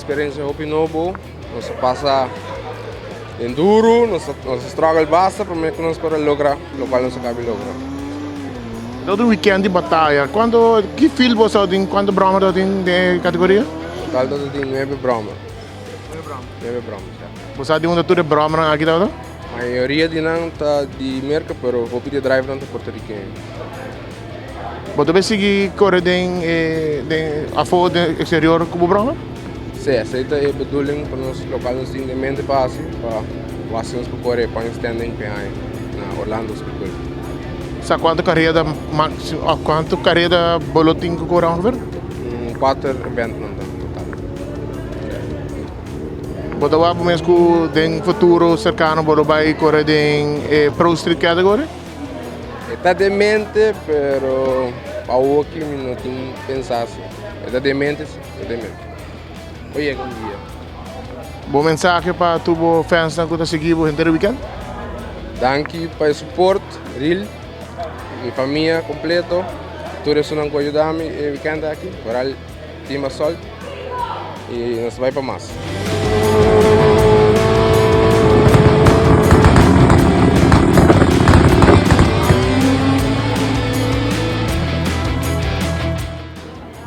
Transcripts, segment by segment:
eksperensia hopi nobo. Nos a pasa den duru, nos a struggle basta promé ku nos por a logra lokual nos a kabi logra. Todo un weekend di bataya. Kuantu, ki fil boso a tin, kuantu bròmer ta tin den e kategoria? Total ta tin nuebe bròmer. Nuebe bròmer, ya. Bo sa di unda tur e bròmernan aki tabata? Mayoria di nan ta di Merka, pero hopi di e drivernan ta puertorikeño. Bo ta bay sigui kore den e den afó den eksterior ku bo bròmer? Sí, esei ta e bedoeling pa nos lokal nos tin den mente pa hasi pa wak si nos por kore pan standing p'e aña na Orlando Speedway. Sa kuantu kareda máksimo òf kuantu kareda bo lo tin ku kore ongeveer? Un kuater eventnan ta total. Bo ta wak bo mes ku den futuro serkano bo lo bai kore den e Pro Street category? E ta den mente, pero awoki mi no tin pensa asi. E ta den mente si, e ta den mente. Por yega un dia. Bo mensahe pa tur bo fansnan ku ta sigui bo henter e weekend? Danki pa e support, real. Mi famia completo, tur esunnan ku a yuda mi e weekend aki, vooral Team Assault. Y nos bai pa mas.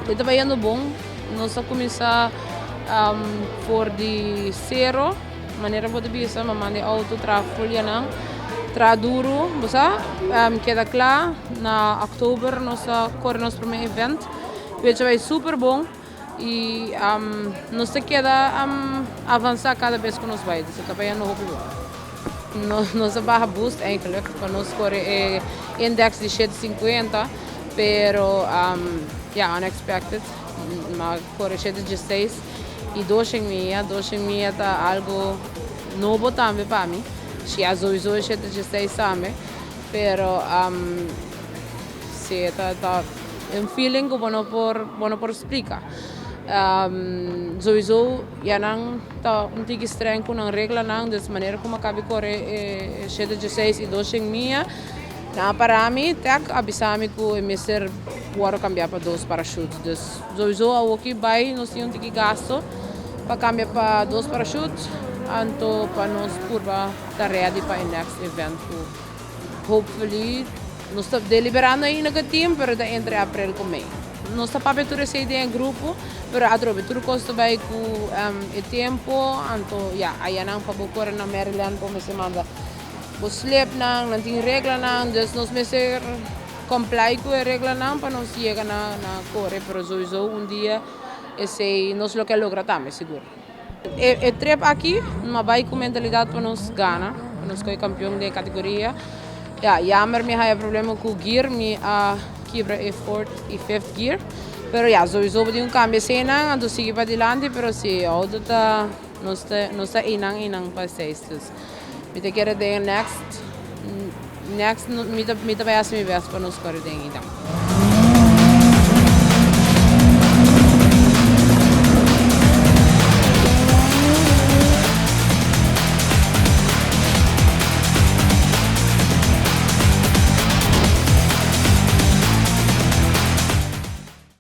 E ta bayendo bon. Nos a kuminsá for di sero, manera bo ta bisa, mi a manda e outo traha folianan, traha duru, bo sa, keda kla. Na òktober nos a kore nos promé event, wecha bai super bon. I nos ta keda avansá kada bes ku nos bai, dus e ta bayendo hopi bon. Nos a baha boost eigenlijk pa nos kore e index di shete sinkuenta, pero ya unexpected m'a kore shete diesseis i doshen mia, doshen mia ta algo nobo tambe pa mi, ya souiso e shete diesseis tambe, pero. Sí, ta ta un feeling ku bo no por bo no por splika. Souiso ya nan ta un tiki streng ku nan reglanan, dus manera ku mi a kabi kore e shete dieseis i doshen mia, nan a para mi tek a bisa mi ku e mester wòrdu kambiá pa dos parashut. Dus souiso awoki bai nos tin un tiki gasto pa kambia pa dos parashut, anto pa nos purba ta ready pa e next event ku Hopefully nos ta deliberando ainda ku e team pero ta entre april ku mei. Nos ta papia tur esei den e grupo pero atrobe tur kos ta bai ku e tempo anto ya ayanan pa bo kore na Maryland bo mester manda bo slipnan, nan tin reglanan dus nos mester comply ku e reglanan pa nos yega na kore pero souiso un dia esei nos lo ke logra tambe sigur. E trip aki no a bai ku mentalidat pa nos gana, pa nos koe kampion den e kategoria. Ya, jammer mi a haya problema ku gear, mi a kibra e fourth i fifth gear. Pero ya, souiso bo tin ku kambia eseinan, anto sigui padilanti, pero si e outo ta, nos ta, nos ta einan einan pa seis. Dus mi ta kere den e next, next mi ta, mi ta bai hasi mi best pa nos kore den einan.